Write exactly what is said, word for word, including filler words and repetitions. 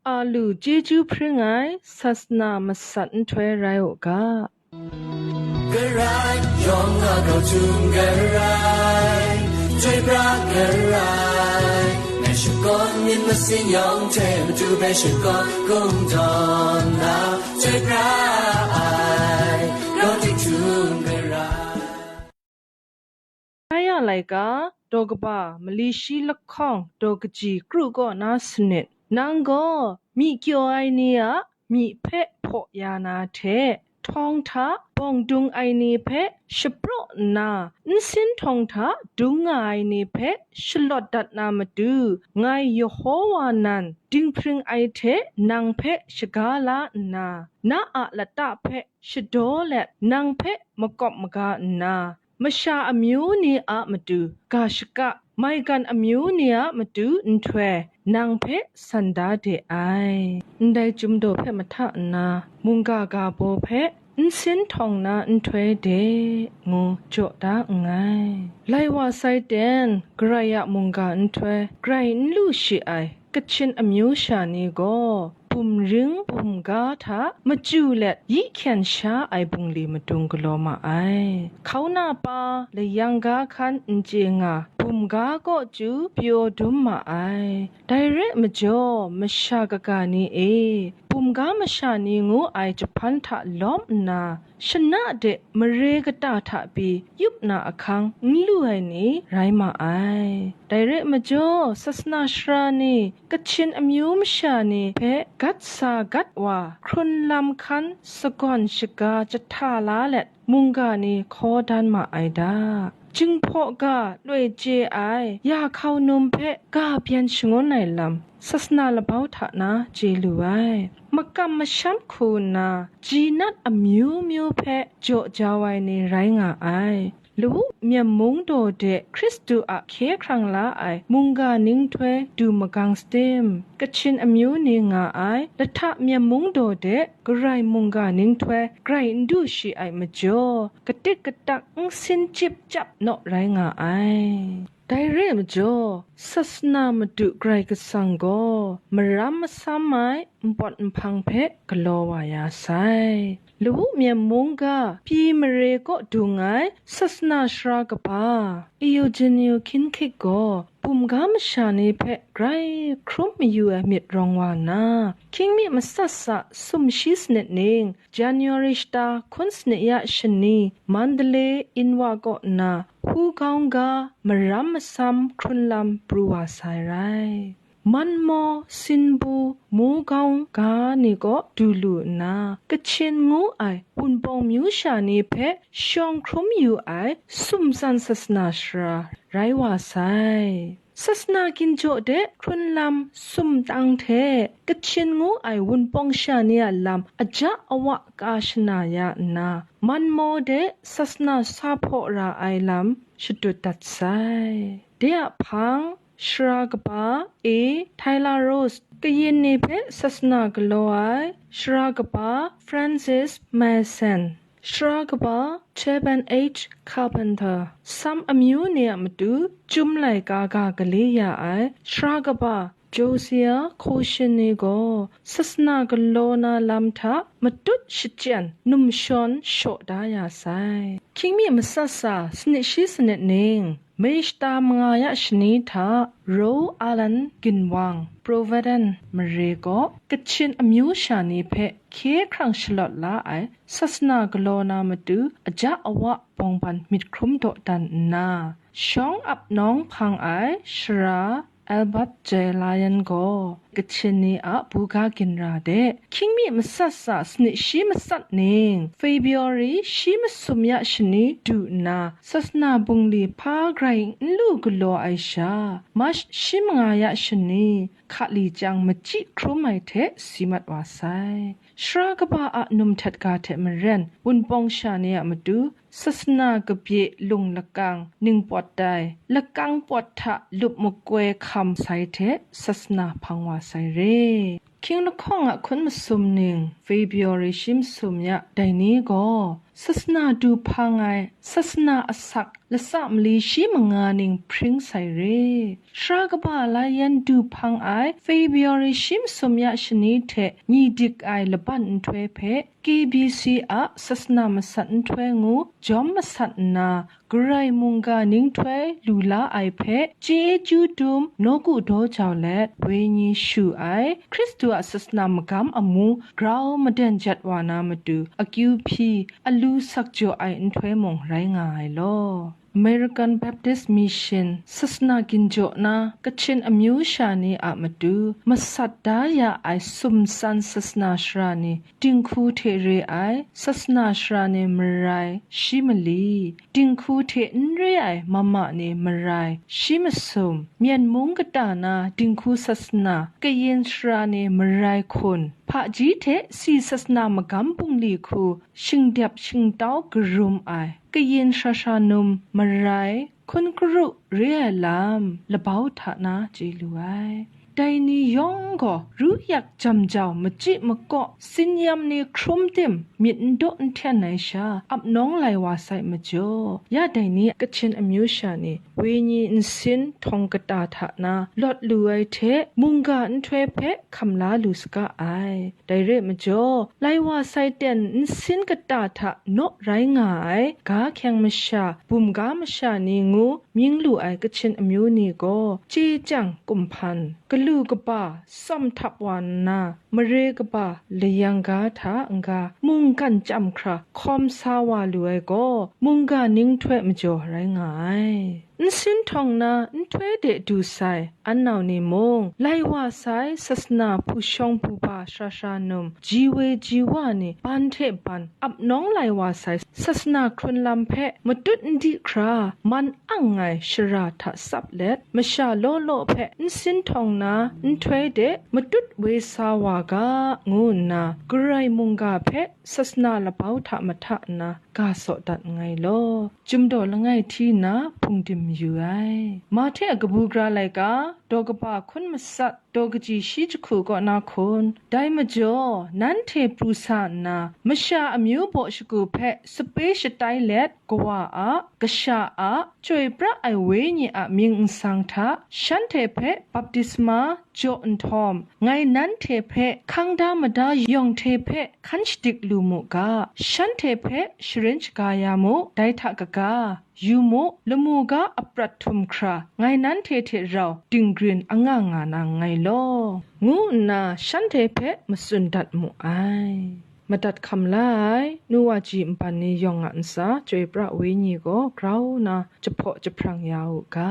A lu chyeju hpring ai sasana masat nhtoi rai u ga. Karai yawng a grau htum karai, chyoi pra karai, ngai shakawn myit masin yawng hte matu hpe shakawn kungdawn na, chyoi pra ai, grau tik htum karai. Isaya laika, daw kaba, mali shi lahkawng, daw kaji kru kaw na sanit. Nang gaw myi kyaw ai ni a myi hpe hpaw ya na hte, htawng hta bawng dung ai ni hpe shapraw nna, nsin htawng hta dung nga ai ni hpe shalawt dat na matu, ngai Yehova nan dinghpring ai hte nang hpe shaga la nna, na a lata hpe shadaw let nang hpe makawp maga nna, masha amyu ni a matu ga shaka, maigan amyu ni a matu nhtoi, nang hpe san da de ai. Ndai chyum daw hpe mahta nna, mungga ga baw hpe nsin htawng na nhtoi de, ngu jaw da nngai. Lai wa sai ten, Karai a mungga nhtoi grai n lu shi ai Kachin amyu sha ni gaw, bumring bumga hta machyu let yi hkyen sha ai bungli madung galaw ma ai. Hkauna pa layang ga hkan n chye nga, bumga kaw chyu pyaw dum ma ai. Dai re ai majaw, masha kaga ni e, bumga masha ni ngu ai jahpan hta lawm nna, shana de mare kata hta pyi yup na ahkang n lu ai ni rai ma ai. Dai re ai majaw, sasana sara ni, Kachin amyu masha ni hpe gat sa gat wa, hkrun lam hkan sagawn shaga jahta la let, mungga ni hkaw dan ma ai da. Jinghpaw ga loi chye ai ya hkau num hpe ga byen shangun ai lam, sasana labau hta na chye lu ai. Makam masham hku nna, ji nat amyu myu hpe jaw jau ai ni rai nga ai. Lawu myam mung daw de Hkristu a hkye hkrang la ai mungga ninghtoi du magang satim? Kachin amyu ni nga ai lahta myam mung daw de Karai mungga ninghtoi grai n du shi ai majaw, katik katak n sin chyip chyap naw rai nga ai. Dai re ai majaw, sasana Madu Karai Kasang gaw maram masam ai npawt nhpang hpe galaw wa ya sai. Lawu myam mungga pyi mare kaw dung ai sasana sara kaba Eugenio Kinkhik gaw bumga masha ni hpe grai hkrum mayu ai myit rawng wa nna, hkying mi matsat sa sumshi sanit ning, January shata hkun sanit ya shani, Mandalay inwa kaw nna, Hugaung ga maram masam hkrun lam pru wa sai rai. Manmaw, Sinbu, Mugaung ga ni kaw du lu nna, Kachin ngu ai Wunpawng myu sha ni hpe shawng hkrum yu ai sumtsan sasana sara rai wa sai. Sasana ginjaw de hkrun lam sumtang hte Kachin ngu ai Wunpawng sha ni a lam aja awa ka shana ya nna, Manmaw de sasana sa hpaw ra ai lam shadut dat sai. De a hpang, sara kaba A Tyler Rose, kayin ni hpe sasana galaw ai, sara kaba Francis Myson, sara kaba Cheben H Carpenter, Sam amyu ni a matu Chyum laika ga gale ya ai, sara kaba Josiah Caution ni gaw sasana galaw na lam hta matut shachyen numshawn shaw da ya sai. Hkying mi matsat sa sanit shi sanit ning, May shata manga ya shani hta Roe Allan ginwang Providence mare gaw Kachin amyu sha ni hpe hkye hkrang shalawt la ai sasana galaw na matu aja awa bawngban myit hkrum dawdan nna, shawng ap nawng hpang ai sara Albert J Lyon gaw Kachin ni a buga ginra de hkying mi matsat sa sanit shi matsat ning, February shi masum ya shani du nna, sasana bungli hpa grai n lu galaw ai sha, March shi manga ya shani hkali chyang machyi hkrum ai hte si mat wa sai. Sara kaba a num htet ga hte maren, Wunpawng sha ni a matu, sasana kabye lung lakang ningpawt tai, lakang pawt hta lup makoi hkam sai hte sasana hpang wa sai re. Hkying lahkawng a hkun masum ning, February shi masum ya dai ni gaw, sasana du hpang ai, sasana asak latsa mali shi manga ning hpring sai re. Sara kaba la yan du hpang ai February shi masum ya shani hte nyi dik ai laban nhtoi hpe, K B C a sasana masat nhtoi ngu jawm masat nna, Karai mungga ninghtoi lu la ai hpe chye chyu dum nawku daw jau let, wenyi shu ai Hkristu a sasana magam amu grau maden jat wa na matu, akyu hpyi, alu sak jaw ai nhtoi mung rai nga ai law. American Baptist Mission sasana ginjaw na Kachin amyu sha ni a matu masat da ya ai sumsan sasana shara ni, dinghku hte re ai sasana shara ni marai shi mali, dinghku hte n re ai mama ni marai shi masum, Myen mung kata na dinghku sasana kayin shara ni marai hkun, hpaji hte si sasana magam bungli hku shingdep shingtau karum ai kayin shara shara num marai, hkun karu re ai lam labau hta na chye lu ai. Dai ni yawng gaw ru yak jam jau, machyi makaw, sin yam ni hkrum tim, myit n daw n hten ai sha, ap nawng lai wa sai majaw, ya dai ni Kachin amyu sha ni wenyi nsin htawng kata hta na lawt lu ai hte mungga nhtoi hpe hkam la lu saga ai. Dai re ai majaw, lai wa sai ten nsin kata hta naw rai nga ai ga hkyeng masha, bum ga masha ni ngu mying lu ai Kachin amyu ni gaw, chye chyang kumhpan, galu kaba, tsawm htap wa nna, mare kaba layang ga hta n-ga, mungkan chyam hkra hkawm sa wa lu ai gaw, mungga ninghtoi majaw rai nga ai. Nsin htawng na nhtoi de du sai, an nau ni mung, lai wa sai sasana hpu shawng hpu ba shara shara num, ji we ji wa ni ban hte ban ap nawng lai wa sai sasana hkrun lam hpe matut n di hkra, man ang ai shara hta tsap let, masha law law hpe nsin htawng na nhtoi de matut woi sa wa ga, ngu nna, Karai mungga hpe sasana labau hta mahta nna ga saw dat nngai law, chyum daw langai hti nna hpung dim mayu ai. Mahte a kabu gara laika, daw kaba hkun masat, daw kaji shi jahku kaw na hkun, dai majaw, nanhte pru sa nna, masha amyu baw shagu hpe sape shatai let, Kawa a, Kasha a, Chyoi pra ai Wenyi a mying nsang hta, shanhte hpe baptisma jaw nhtawm, ngai nanhte hpe hkang da mada yawng hte hpe hkan shadik lu mu ga, shanhte hpe sharin shaga ya mu, dai hta kaga, yu mu, lamu ga aprat htum hkra, ngai nanhte hte rau dinggrin anga nga na nngai law, ngu nna shanhte hpe matsun dat mu ai. Madat hkam la ai, nu wa ji nban ni yawng a ntsa, Chyoi pra Wenyi gaw grau nna jahpaw jahprang ya u ga.